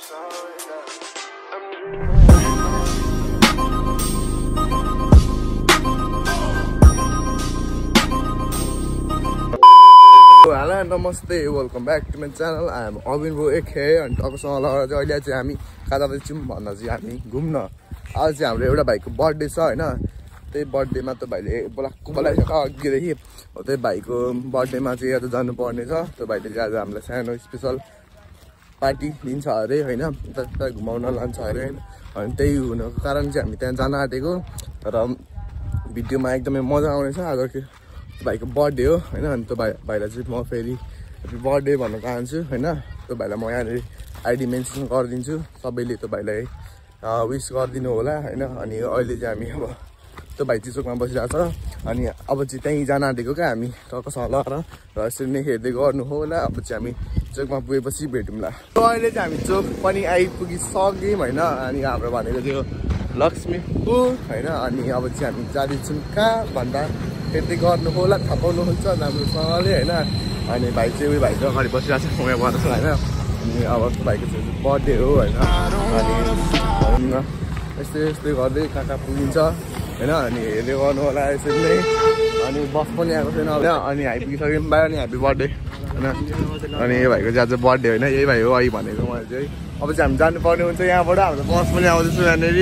Hello and namaste, welcome back to my channel. I am Arvind Bro aka and टकसँग लगाएर चाहिँ अहिले चाहिँ हामी कता जान्छौँ भन्दा चाहिँ हामी घुम्न। आज चाहिँ हाम्रो एउटा भाइको बर्थडे छ हैन। त्यही बर्थडेमा त भाइले बोलाइसक्यो अघिदेखि। त्यही भाइको बर्थडेमा चाहिँ यहाँ जानुपर्ने छ। त्यो भाइले चाहिँ आज हामीलाई सानो स्पेशल पार्टी दिन्छ अरे हैन। त्यता घुमाउन लान्छ अरे हैन। अनि त्यही हुनको कारण चाहिँ हामी त्यहाँ जान आँटेको र भिडियोमा एकदमै मजा आउनेछ। आज भाइको बर्थडे हो हैन। अनि त्यो भाइलाई चाहिँ म फेरि ह्यापी बर्थडे भन्न चाहन्छु हैन। त्यो भाइलाई म यहाँनिर आइडी मेन्सन गरिदिन्छु। सबैले त्यो भाइलाई विश गरिदिनु होला हैन। अनि अहिले चाहिँ हामी अब त्यो भाइ चिसोकमा बसिरहेको छ। अनि अब चाहिँ त्यहीँ जान आँटेको क्या हामी टक्कसँग लगाएर र यसरी नै हेर्दै गर्नु होला। अब चाहिँ हामी चोकमा पुगेपछि भेटौँला। अहिले चाहिँ हामी चोक पनि आइपुगिसक्यौँ हैन। अनि हाम्रो भनेको त्यो लक्ष्मीपुर हैन। अनि अब चाहिँ हामी जाँदैछौँ कहाँ भन्दा त्यति गर्नु होला, थाहा पाउनुहुन्छ राम्रोसँगले हैन। अनि भाइ चाहिँ उयो भाइको अगाडि बसिरहेको छ म यहाँ हैन। अनि अब भाइको चाहिँ बर्थडे हो हैन। अनि भनौँ न यस्तै यस्तै गर्दै कहाँ कहाँ पुगिन्छ हैन। अनि हेर्दै गर्नु होला यसरी नै। अनि बस पनि आएको छैन होइन। अनि आइपुगिसक्यौँ भाइ। अनि ह्याप्पी बर्थडे हैन। अनि यो भाइको चाहिँ आज बर्थडे होइन, यही भाइ हो अहिले भनेको मैले चाहिँ। अब चाहिँ हामी जानुपर्ने हुन्छ यहाँबाट। हाम्रो बस पनि आउँदैछ यहाँनिर।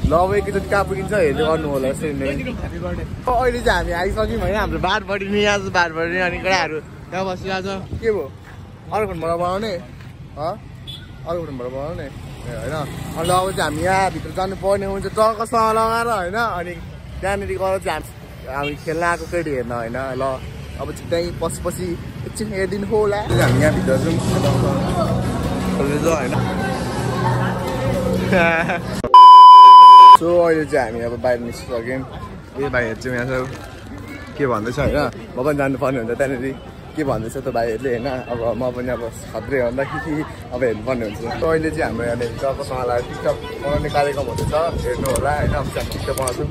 ल अब एकैचोटि कहाँ पुगिन्छ हेर्दै गर्नु होला यसरी नै। अहिले चाहिँ हामी आइसक्यौँ होइन। हाम्रो बारबडी नि आज बारबडी अनि केटाहरू त्यहाँ बसिरहेको छ। के भयो अर्को फोनबाट बनाउने अर्को फोनबाट बनाउने होइन। अन्त अब चाहिँ हामी यहाँभित्र जानुपर्ने हुन्छ टक्कसँग लगाएर होइन। अनि त्यहाँनिर गएर चाहिँ हामी खेल्न आएको केटी हेर्न होइन। ल अब चाहिँ त्यहीँ पछि एकछिन हेरिदिनु होला। हामी यहाँभित्र जाउँ होइन। सो अहिले चाहिँ हामी अब बाहिर निस्किसक्यौँ। ए भाइहरू चाहिँ यहाँ छ के भन्दैछ होइन। म पनि जानुपर्ने हुन्छ त्यहाँनिर के भन्दैछ त भाइहरूले होइन। अब म पनि अब खत्रै भन्दा कि अब हेर्नुपर्ने हुन्छ। अहिले चाहिँ हाम्रो यहाँनिर टक्कसँग लागेर टिकटक बनाउने कार्यक्रम हुँदैछ हेर्नु होला होइन। अब चाहिँ टिकटक बनाउँछौँ।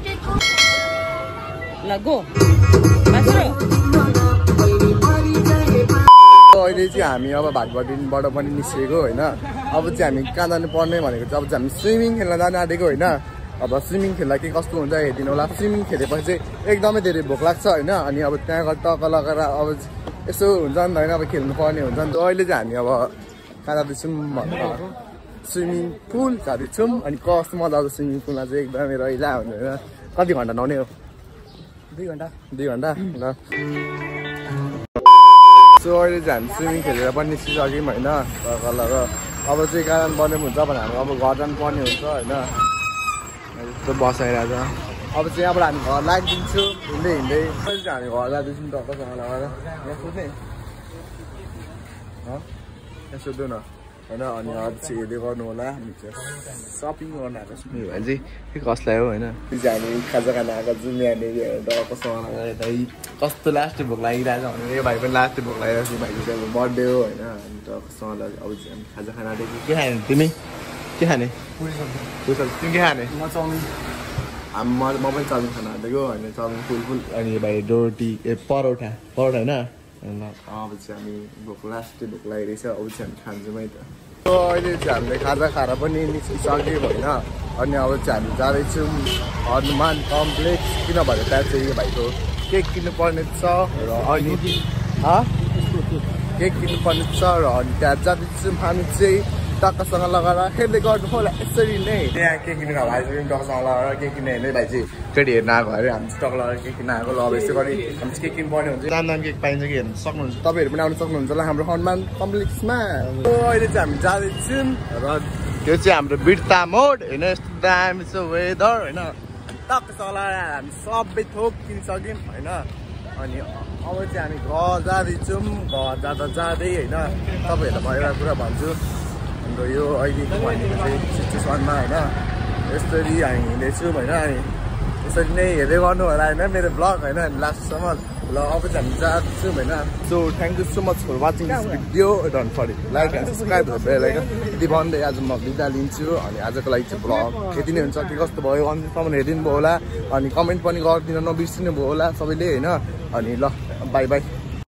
अहिले चाहिँ हामी अब भाटबडीबाट पनि निस्केको होइन। अब चाहिँ हामी कहाँ जानु पर्ने भनेको चाहिँ अब चाहिँ हामी स्विमिङ खेल्न जानु आँटेको होइन। अब स्विमिङ खेल्दा के कस्तो हुन्छ हेरिदिनु होला। स्विमिङ खेलेपछि चाहिँ एकदमै धेरै भोक लाग्छ होइन। अनि अब त्यहाँ गएर टक्क लगाएर अब यसो हुन्छ नि त होइन। अब खेल्नु पर्ने हुन्छ नि त। अहिले चाहिँ हामी अब कहाँ जाँदैछौँ भन्दा स्विमिङ पुल जाँदैछौँ। अनि कस्तो मजा आउँछ स्विमिङ पुलमा चाहिँ एकदमै रहिला हुन्छ होइन। कति घन्टा नुहाउने हो? 2 घन्टा ल। सो अहिले चाहिँ हामी स्विमिङ खेलेर पनि निस्किसक्यौँ होइन। र अब चाहिँ कारण बन्ने हुन्छ भने हाम्रो अब घर जानु पर्ने हुन्छ होइन। यस्तो बसाइरहेको छ। अब चाहिँ यहाँबाट हामी घर लागिदिन्छु हिँड्दै हिँड्दै। अहिले चाहिँ हामी घर जाँदैछौँ टक्कसँग लगाएर। यहाँ सोध्ने यहाँ सोध्नु न होइन। अनि अझ चाहिँ हेर्दै गर्नु होला। हामी चाहिँ सपिङ गर्न आएको छौँ। यो भने चाहिँ कसलाई हो होइन। त्यो चाहिँ हामी खाजा खान आएको छौँ यहाँनिर टक्कसँग लगाएर। यता कस्तो लास्टै भोक लागिरहेको छ भने यो भाइ पनि लास्टै भोक लागिरहेको छ। भाइको चाहिँ अब बर्थडे हो होइन। अनि टक्कसँग अब चाहिँ हामी खाजा खान आँटेको। के खाने तिमी? के खाने? पुरी सब्जी। तिमी के खाने? म चाउमिन। म पनि चाउमिन खान आँटेको होइन। चाउमिन फुल अनि भाइ रोटी परोठा होइन। अब चाहिँ हामी भोक लास्टै भोक लागिरहेछ। अब चाहिँ हामी खान्छौँ है त। अहिले चाहिँ हामीले खाजा खाएर पनि निस्किसक्यौँ होइन। अनि अब चाहिँ हामी जाँदैछौँ हनुमान कम्प्लेक्स किनभने त्यहाँ चाहिँ यो भाइको केक किन्नुपर्ने छ र अनि केक किन्नुपर्ने छ र अनि त्यहाँ जाँदैछौँ हामी चाहिँ टक्कसँग लगाएर हेर्दै गर्नु होला यसरी नै। त्यहाँ केक किनेर भाइ चाहिँ टक्कसँग लगाएर केक किने हेर्ने भाइ चाहिँ केटी हेर्न आएको अरे। हामी चाहिँ टक्क लगाएर केक किन्न आएको। ल अब यसो गरी हामी चाहिँ केक किन्नुपर्ने हुन्छ। दाम केक पाइन्छ कि हेर्नु सक्नुहुन्छ। तपाईँहरू पनि आउनु सक्नुहुन्छ होला हाम्रो हनुमान कम्प्लेक्समा। अहिले चाहिँ हामी जाँदैछौँ र त्यो चाहिँ हाम्रो बिर्ता मोड होइन। यस्तो दामी छ वेदर होइन। टक्कसँग लगाएर हामी सबै थोक किनिसक्यौँ होइन। अनि अब चाहिँ हामी घर जाँदैछौँ। घर जाँदा जाँदै होइन तपाईँहरूलाई म एउटा कुरा भन्छु। हाम्रो यो अहिलेको भनेको चाहिँ सिचुएसनमा होइन यसरी हामी हिँड्दैछौँ होइन। अनि यसरी नै हेर्दै गर्नु होला होइन मेरो ब्लग होइन लास्टसम्म। ल अब चाहिँ हामी जाँदैछौँ होइन। So thank you so much for watching this video. Don't forget like and subscribe bell icon यति भन्दै आज म बिदा लिन्छु। अनि आजको लागि चाहिँ ब्लग यति नै हुन्छ। के कस्तो भयो अन्तिमसम्म हेरिदिनु भयो होला। अनि कमेन्ट पनि गरिदिनु नबिर्सिनु भयो होला सबैले होइन। अनि ल बाई बाई।